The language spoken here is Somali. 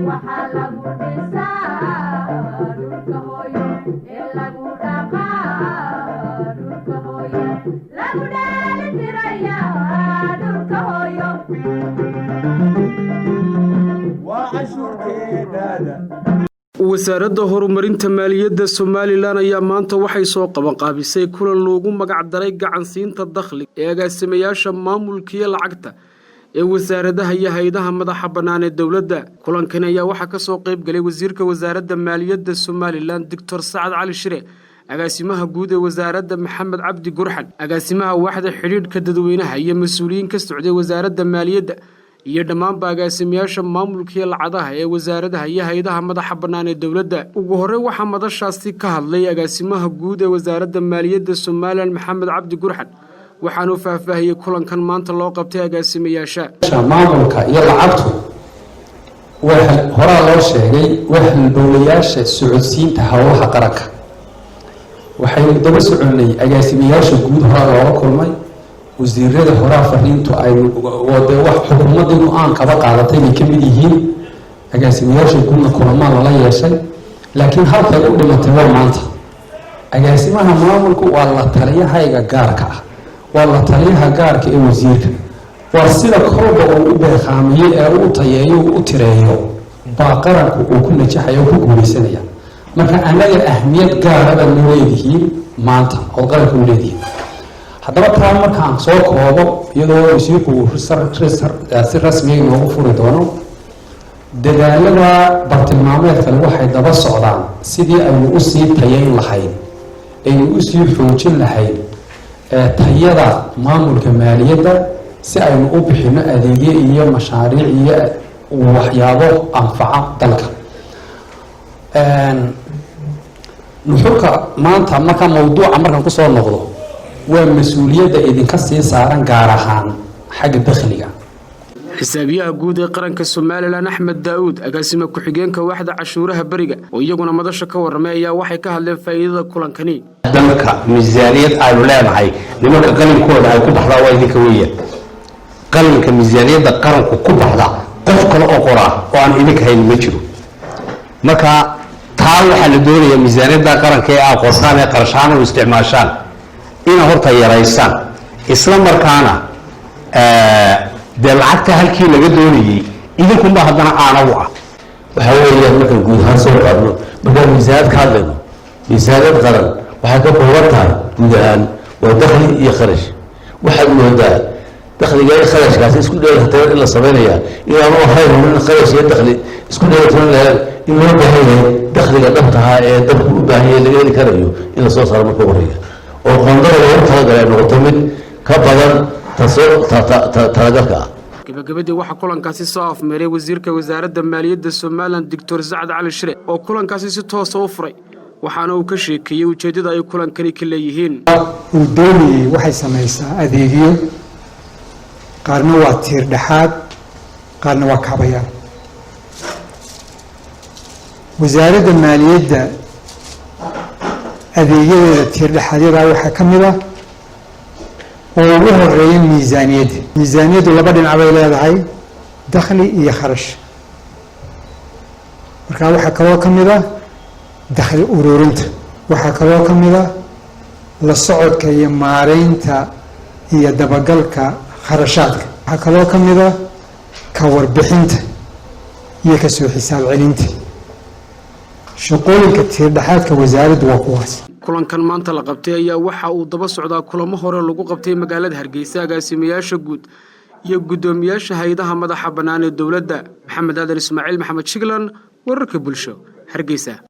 Waxaa lagu dhisaa dhulka hooyo ee lagu dhaqaa dhulka hooyo, lagu dheeli tirayaa dhulka hooyo. Waa cashuurteenaada. Wasaaradda Horumarinta Maaliyadda Somalilan ayaa maanta waxay soo qabanqaabisay kulan loogu magac daray gacansiinta dakhliga ee agaasimayaasha maamulkiiyo lacagta ee wasaaradaha iyo hay-adaha madaxa bannaan ee dowladda. Kulankan ayaa waxaa ka soo qayb galay wasiirka Wasaaradda Maaliyadda Somalilan, Doctor Sacad Cali Shire, agaasimaha guud ee wasaaradda, Maxamed Cabdi Gurxan, agaasimaha waaxda xidhiidhka dadweynaha, iyo mas-uuliyiin ka socday Wasaaradda Maaliyadda iyo dhammaanba agaasimayaasha maamulkiiyo lacagaha ee wasaaradaha iyo hay-adaha madaxa bannaan ee dowladda. Ugu horey waxaa madashaasi ka hadlay agaasimaha guud ee Wasaaradda Maaliyadda Somalilan, Maxamed Cabdi Gurxan, waxaanuu faahfaahiyey kulankan maanta loo qabtay agaasimayaasha. Maamulka iyo lacagtu waa horaa loo sheegay, waa halbowlayaasha socodsiinta howlaha qaranka. Waxaynu daba soconnay agaasimayaasha guud, horaa loola kulmay wasiirada, horaa fariintu ay dee wax xukuumaddii go-aan kaba qaadatay bay ka mid yihiin. Agaasimayaasha guudna kulamaa lala yeeshay, laakiin halkay u dhimatay waa maanta. Agaasimaha maamulku waa la taliyahayga gaarka ah, waa la taliyaha gaarka ee wasiirka. Waa sida kolba uu u beeqaamiyo ee u tayeeyo, uu u tireeyo baa qaranku uu ku najaxaya oo ku guuleysanaya. Marka annaga ahmiyad gaara baad noo leedihiin maanta ood qaranka u leedihiin. Haddaba taa markaan soo koobo, iyadoo wasiirku uu si rasmiya inoogu furi doono, dadaalada bartilmaameedkale waxay daba socdaan sidii aynu usii tayayn lahayn, aynu usii xoojin lahayn tayada maamulka maaliyadda, si aynu u bixino adeegyo iyo mashaariic iyo waxyaabo anfaca dalka. Nuxurka maanta markaa mawduuca markaan kusoo noqdo, waa mas-uuliyadda idinka sii saaran, gaar ahaan xagga dakhliga. Xisaabiyaha guud ee qaranka Somalilan, Axmed Daa'uud, agaasima ku-xigeenka waaxda cashuuraha beriga oo iyaguna madasha ka warramay ayaa waxay ka hadleen faa'iidada kulankani. Dalka miisaaniyad aynu leenahay, nimanka qalinkooda ay ku baxdaa waa idinka weeyaan. Qalinka miisaaniyadda qaranku ku baxda qof kale oo qoraa oo aan idinka hayn ma jiro. Marka taa waxaa la doonayaa miisaaniyadda qaranka ee aad qortaan ee qarashaan u isticmaashaan ina horta yaraysaan, isla markaana dee lacagta halkii laga doonayey idinkunba haddana aana u ah. Waxaa weeyaan, markaan guud ahaan soo qaadno, markaan miisaaniyad ka hadlayno, miisaaniyad qaran waxay ka kooban tahay guud ahaan waa dakhli iyo kharash. Waxaad moodaa dakhliga iyo kharashkaasi isku dheelitiran in la samaynayaa inaanu ahayn in kharash iyo dakhli isku dheelitiran la in loo baahan yahay. Dakhliga dhabtaha ee dalku u baahan yahay laga heli karayo in lasoo saaro marka horeeya, oo qoondada loogu talagalay ay noqoto mid ka badan tasoo talagalka ah. Gabagabadii waxaa kulankaasi soo afmeeray wasiirka Wasaaradda Maaliyadda Somalilan, Doctor Sacad Cali Shire, oo kulankaasi si toosa u furay, waxaana uu ka sheekeeyey ujeeddada ay kulankani ka leeyihiin. Uu doonayey waxay samaysaa adeegyo, qaarna waa tiir dhexaad, qaarna waa kaabayaal. Wasaaradda Maaliyadda adeegyadeeda tiir dhexaadyadaa waxaa ka mid ah oo ugu horeeya miisaaniyadda. Miisaaniyaddu laba dhinac bay leedahay, dakhli iyo kharash. Marka waxaa kaloo ka mid ah dakhli ururinta, waxaa kaloo ka mid ah la socodka iyo maareynta iyo dabagalka kharashaadka, waxaa kaloo ka mid ah ka warbixinta iyo kasoo xisaab celinta. Shaqooyinka tiirdhexaadka wasaaraddu waa kuwaas. Kulankan maanta la qabtay ayaa waxa uu daba socdaa kulamo hore lagu qabtay magaalada Hargeysa agaasimayaasha guud iyo guddoomiyaasha hay-adaha madaxa bannaan ee dowladda. Maxamed Aadan Ismaaciil, Maxamed Shiglan, wararka Bulsho, Hargeysa.